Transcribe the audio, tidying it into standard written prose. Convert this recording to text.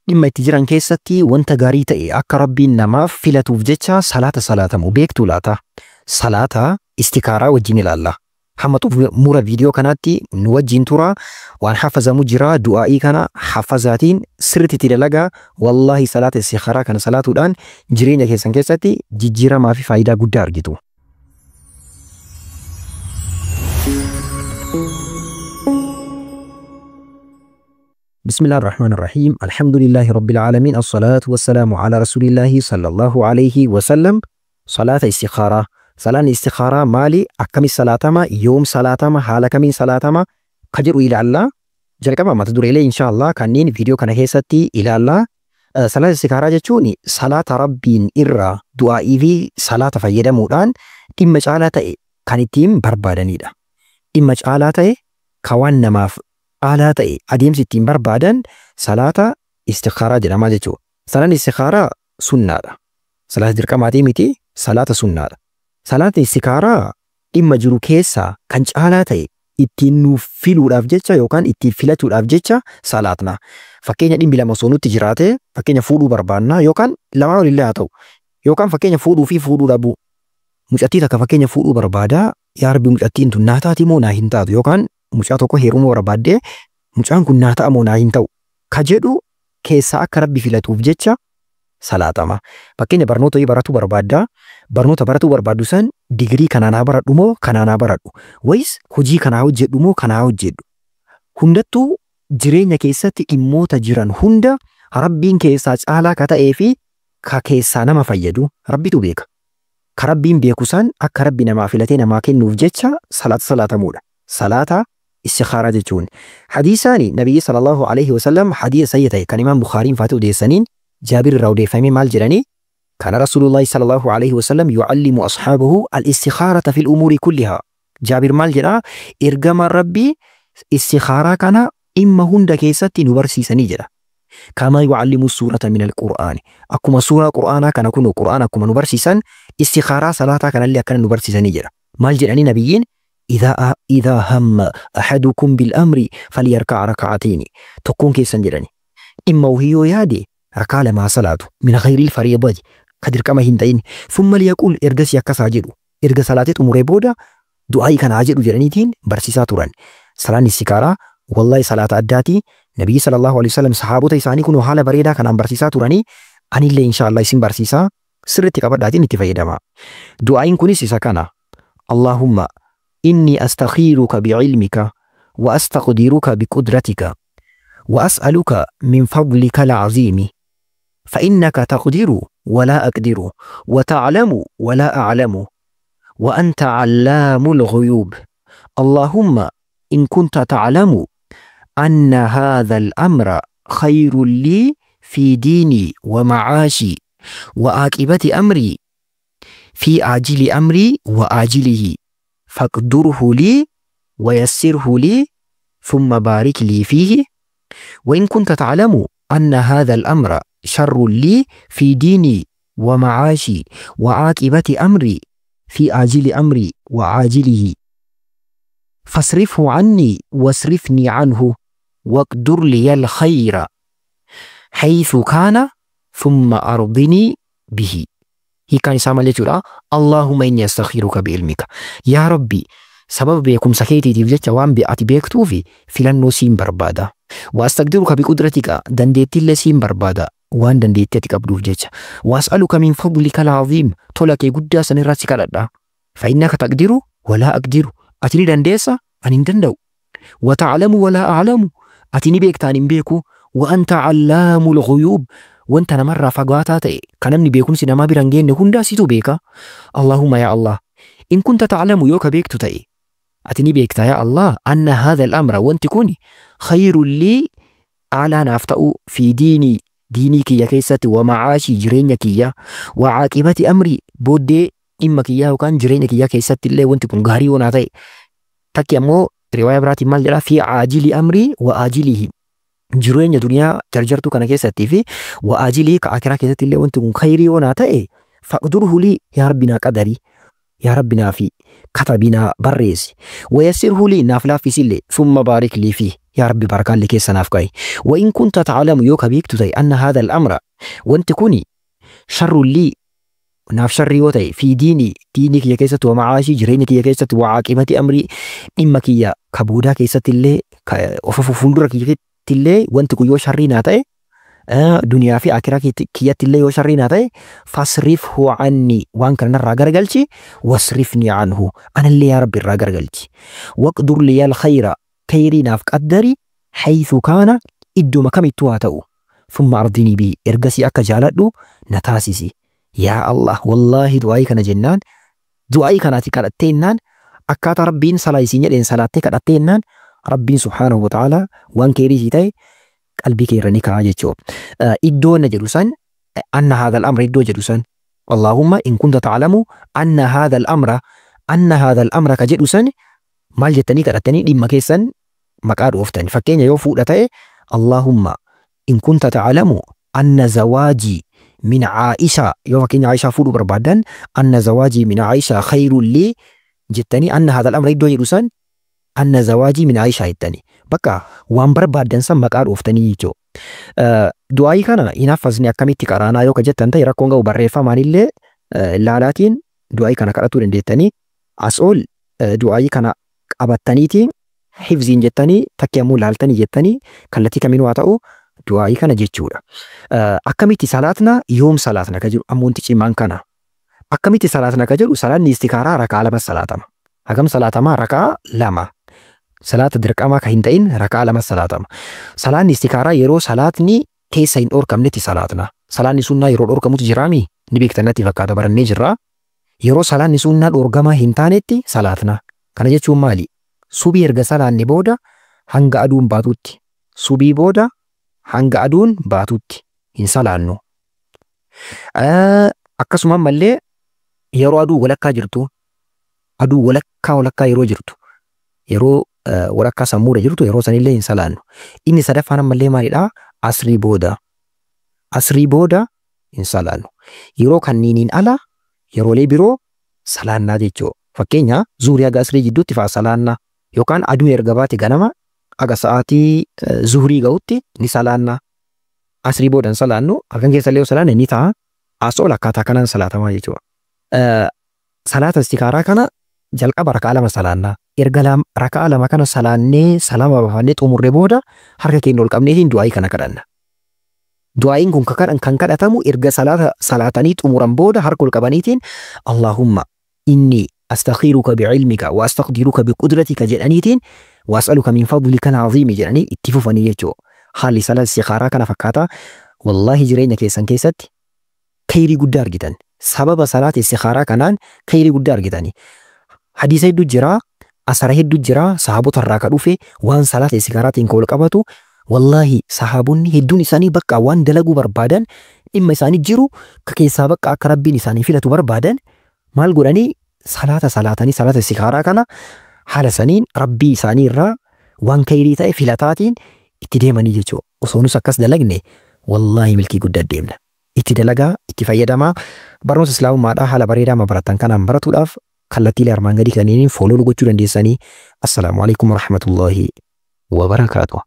Dhimma itti jiran keessatti wanta gaarii ta'e akka Rabbiin namaaf filatuuf jecha salaata salaatamu beektuu laata? Salaata istikaaraa wajjin ilaalla. Hamma xumura viidiyoo kanaatti nu wajjin tura. Waan hafazamu jira, du'aa'ii kana hafazaatiin sirriitti itti dalagaa. Wallaahi salaata istikaaraa kana salaatuudhaan jireenya keessan keessatti jijjiiramaa fi faayidaa guddaa argitu. بسم الله الرحمن الرحيم، الحمد لله رب العالمين، الصلاة والسلام على رسول الله صلى الله عليه وسلم. صلاة استخارة. صلاة استخارة مالي أكمل صلاة ما يوم صلاة ما حال كمين صلاة ما قدر إلى الله جل كما ما تدور إليه إن شاء الله. كانين فيديو كان هيستي إلى الله. صلاة استخارة جتوني صلاة ربين إرى دعائي في صلاة فيدا مودان إما جعلت كان تيم بربادني إما جعلت كوان ما Aalaa ta'e adeemsi ittiin barbaadan salaata istikhaaraa jedhama jechuudha. Salaan istikhaaraa sunnaadha. Salaata dirqamaatii miti, salaata sunnaadha. Salaata istikhaaraa dhimma jiru keessaa kan caalaa ta'e ittiin nuuf filuudhaaf jecha yookaan ittiin filachuudhaaf jecha salaatna. Fakkeenya dhimmi lama osoo nutti jiraate, fakkeenya fuudhuu barbaanna yookaan lamaan olillee haa ta'u, yookaan fakkeenya fuudhuu fi fuudhuu dhabuu. Mucattii takka fakkeenya fuudhuu barbaadaa, yaa Rabbi mucattiin tun naa taati moo naa hin taatu, yookaan mucaa tokko heerumuu barbaaddee mucaan kun naa ta'a moo naa hin ta'u ka jedhu keessaa akka Rabbi filatuuf jecha salaatama. Fakkeenya barnoota baratuu barbaaddaa, barnoota baratuu barbaaddu san digirii kanaa naa baradhu moo kanaa naa baradhu, wayis hojii kanaa hojjedhu moo kanaa hojjedhu. Hundattuu jireenya keessatti dhimmoota jiran hunda Rabbiin keessaa caalaa ka ta'ee fi ka keessaa nama fayyadu Rabbitu beeka. Ka Rabbiin beeku san akka Rabbi namaa filatee namaa kennuuf jecha salaata salaatamuudha. Salaata istikhaaraa jechuun. Hadiisaani Nabiyyi sallallahu alaihi wasallam hadiisa sayya ta'e kan Imaam Bukhaariin faate odeessaniin Jaabir irraa odeeffamee maal jedhanii? Kana Rasuulullaahi sallallahu alaihi wasallam yu'allimu ashaabahu al-istikhaarata fil umuuri kullihaa. Jaabir maal jedhaa? Ergamaan Rabbii istikhaaraa kana dhimma hunda keessatti nu barsiisanii jedha. Kama yu'allimu suurata min al-Qur'aani. Akkuma suuraa Qur'aanaa kana kunu Qur'aan akkuma nu barsiisan istikhaaraa salaataa kanallee akkana nu barsiisanii jedha. Maal jedhanii nabiyyiin? إذا هم أحدكم بالأمر فليركع ركعتين. تكون كيسان جراني إما وهي يادي ركع لما صلاته من غير الفريضة قدر كما هنتين، ثم ليقول إرجس يكسا جدو إرجس صلاته أموري بودا دعائي كان عاجل جرانيتين برسيسا توران. صلاة السكارة والله صلاة أداتي نبي صلى الله عليه وسلم صحابته إساني كنوا حالة بريدة كان برسيسا توراني أني اللي إن شاء الله يسين برسيسا سرتي كبرداتي نتفايدما. دعائي كوني سيسا اللهم إني أستخيرك بعلمك وأستقدرك بقدرتك وأسألك من فضلك العظيم، فإنك تقدر ولا أقدر وتعلم ولا أعلم وأنت علام الغيوب. اللهم إن كنت تعلم أن هذا الأمر خير لي في ديني ومعاشي وعاقبة أمري في عاجل أمري وآجله فاقدره لي ويسره لي ثم بارك لي فيه، وإن كنت تعلم أن هذا الأمر شر لي في ديني ومعاشي وعاقبة أمري في آجل أمري وعاجله فاصرفه عني واصرفني عنه واقدر لي الخير حيث كان ثم أرضني به. Hiikkaan isaa maal jechuudha? Allahumma inni astakhiruka bi'ilmika. Yaa Rabbi, sababa beekumsa keetiitiif jecha waan ati beektuufi filannoo siin barbaada. Wa astaqdiruka biqudratika, dandeettiillee siin barbaada waan dandeettii ati qabduuf jecha. Wa as'aluka min fadlika al-aziim, tola kee guddaa sanirraa si kadhadha. Fa innaka taqdiru walaa aqdiru, ati ni dandeessa ani hin danda'u. Wa ta'lamu walaa a'lamu, ati ni beekta ani hin beeku. Wa anta allaamul ghuyuub, wanta namarraa fagaataa ta'e kan namni beekumsi namaa bira hin geenye hundaa situ beeka. Allahumma yaa Allah, in kunta ta'lamu yoo ka beektu ta'e ati ni beekta yaa Allah anna haadha al-amra, wanti kun khayrun lii aalaa naaf ta'u fi diinii diinii kiyya keessatti wa macaashii jireenya kiyya wa caaqibati amrii booddee dhimma kiyyaa yookaan jireenya kiyya keessatti illee wanti kun gaarii yoo naa ta'e. Takki ammoo riwaaya biraatiin maal jedhaa? Fi caajili amrii wa aajilihi, jireenya duniyaa jarjartuu kana keessattii fi wa'aajilii ka akiraa keessatti illee wanti kun khayrii yoo naa ta'e faqdurhu lii, yaa Rabbi naa qadarii. Yaa Rabbi naafi katabii naa barreessi. Wayassirhu lii naaf laaffisillee summa baarik lii fi yaa Rabbi barakaallee keessa naaf kaa'i. Wa in kunta ta'lamu yoo ka beektu ta'e anna haadha al-amra wanti kuni sharrun lii naaf sharri yoo ta'e fi diinii diinii kiyya keessatti wa macaashii jireenya kiyya keessatti wa caaqibati amrii dhimma kiyya ka boodaa keessatti illee ka of fuuldura kiyyatti illee wanti kun yoo sharrii naa ta'e duniyaa fi akiraa kiyyatti illee yoo sharrii naa ta'e fasrifhu anni waan kana narraa garagalchi wasrifni anhu anallee yaa Rabbi irraa garagalchi waqdur liya alkhayra khayrii naaf qaddari haythu kaana idduma kamittuu haa ta'u thumma ardinii bii ergasii akka jaaladhu na taasisi. Yaa Allah wallaahi du'aayii kana jennaan du'aayii kanaati kadhattee jennaan akkaataa Rabbiin salaa isiin jedheen salaattee kadhattee jennaan Rabbiin subhaanahu wa ta'ala waan keerii sii ta'e qalbii kee irra ni kaa'a jechuudha. Iddoo na jedhu san anna haadha al-amra iddoo jedhu san Allahumma in kunta ta'lamu anna haadha al-amra anna haadha al-amra ka jedhu san maal jettanii kadhattanii dhimma keessan maqaa dhooftan. Fakkeenya yoo fuudha ta'e Allahumma in kunta ta'lamu anna zawaajii min Aisha yoo fakkeenya Aishaa fuudhuu barbaadan anna zawaajii min Aisha khayrun lii jettanii anna haadha al-amra iddoo jedhu san anna zawaajii min Aishaa jettanii bakka waan barbaaddan san maqaa dhooftanii jechuudha. Du'aayii kana hin haffazne akkamitti qaraanaa yoo ka jettan ta'e rakkoon qabu barreeffamaan illee laalaatiin du'aayii kana kadhatuu dandeettanii as ol du'aayii kana qabattaniitiin hifziin jettanii takki ammoo laaltanii jettanii kallattii kamiin waa ta'u du'aayii kana jechuudha. Akkamitti salaatna yoom salaatna ka jedhu ammoo wanti cimaan kana. Akkamitti salaatna ka jedhu salaanni istikaaraa rakaa lama salaatama. Hagam salaatamaa rakaa lama. Salaata dirqamaa ka hin ta'in rakaa lama salaatama. Salaanni istikaaraa yeroo salaatni keessa hin dhorkamnetti salaatna. Salaanni sunnaa yeroo dhorkamutu jiraami ni beektan natti fakkaata barannee jirra. Yeroo salaanni sunnaa dhorkamaa hin taanetti salaatna. Kana jechuun maali? Subii erga salaanne booda hanga aduun baatutti. Subii booda hanga aduun baatutti hin salaannu. Akkasuma ammallee yeroo aduu walakkaa jirtu aduu walakkaa walakkaa yeroo jirtu yeroo walakkaa sammuudha jirtu yeroo sanillee hin salaannu. Inni sadaffaan ammallee maalidhaa? Asrii booda. Asrii booda hin salaannu. Yeroo kanniiniin ala yeroolee biroo salaannaa jechuudha. Fakkeenya zuhurii haga asrii jidduutti fa'a salaannaa yookaan aduun erga baate ganama haga sa'aatii zuhurii ga'utti ni salaannaa. Asrii booda hin salaannu halkan keessa illee yoo salaanne ni ta'a. As ol akkaataa kanaan salaatamaa jechuudha. Salaata istikaaraa kana jalqaba rakaa lama salaannaa. Erga rakaa lama kana salaannee salaama baafannee xumurree booda harka keenya ol qabneetiin du'aayii kana kadhanna. Du'aayiin kun kan kadhatamu erga salaata salaatanii xumuran booda harka ol qabaniitiin Allahumma inni astakhiruka bi'ilmika wa astaqdiruka biqudratika jedhaniitiin wa as'aluka min fadlika al-aziimi jedhanii itti fufanii jechuudha. Haalli salaata istikaaraa kana fakkaata. Wallaahi jireenya keessan keessatti khayrii guddaa argitan. Sababa salaata istikaaraa kanaan khayrii guddaa argitani. Hadiisa hedduu jira, asara hedduu jira, sahaabota irraa ka dhufe waan salaata istikaaraatiin ka wal qabatu wallaahi sahaabonni hedduun isaanii bakka waan dalaguu barbaadan dhimma isaanii jiru ka keessaa bakka akka Rabbiin isaanii filatu barbaadan maal godhanii salaata salaatanii salaata istikaaraa kana haala saniin Rabbii isaanii irraa waan khayrii ta'e filataatiin itti deemanii jechuudha. Osoo nus akkas dalagne wallaahi milkii guddaa deemna. Itti dalagaa, itti fayyadamaa, barnoota islaamummaadhaa haala bareedaa ma baratan kanaan baratuudhaaf kallattiilee armaan gadii kanneeniin follow gochuu dandeessanii. Assalaamu alaikum warahmatullaahi wabarakaatuh.